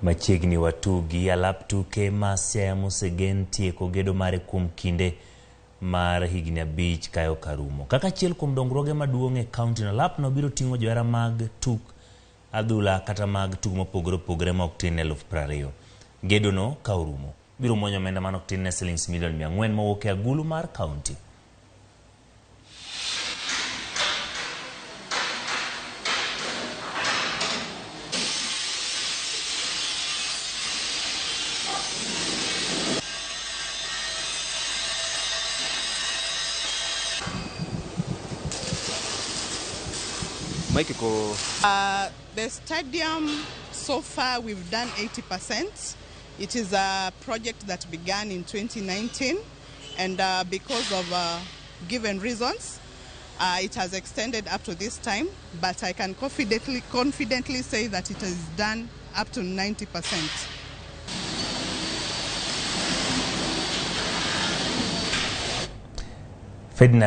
Machiegni watugi alap tuke ma Siaya mosegen tieko gedo mare kuom kinde mar higni 5 kayo karumo. Kaka achiel kuom dongruoge maduong' e kaunti no, alapno biro ting'o johera mag tuk adhula kata mag tugo mopogore opogore ma ok tin ne 20,000. Gedono ka orumo, biro muonyo omenda manok tin ne silings milion 400 mowuok e agulu mar kaunti. Mike ko The stadium, so far we've done 80%. It is a project that began in 2019, and because of given reasons, it has extended up to this time, but I can confidently say that it is done up to 90%. Ferdinand.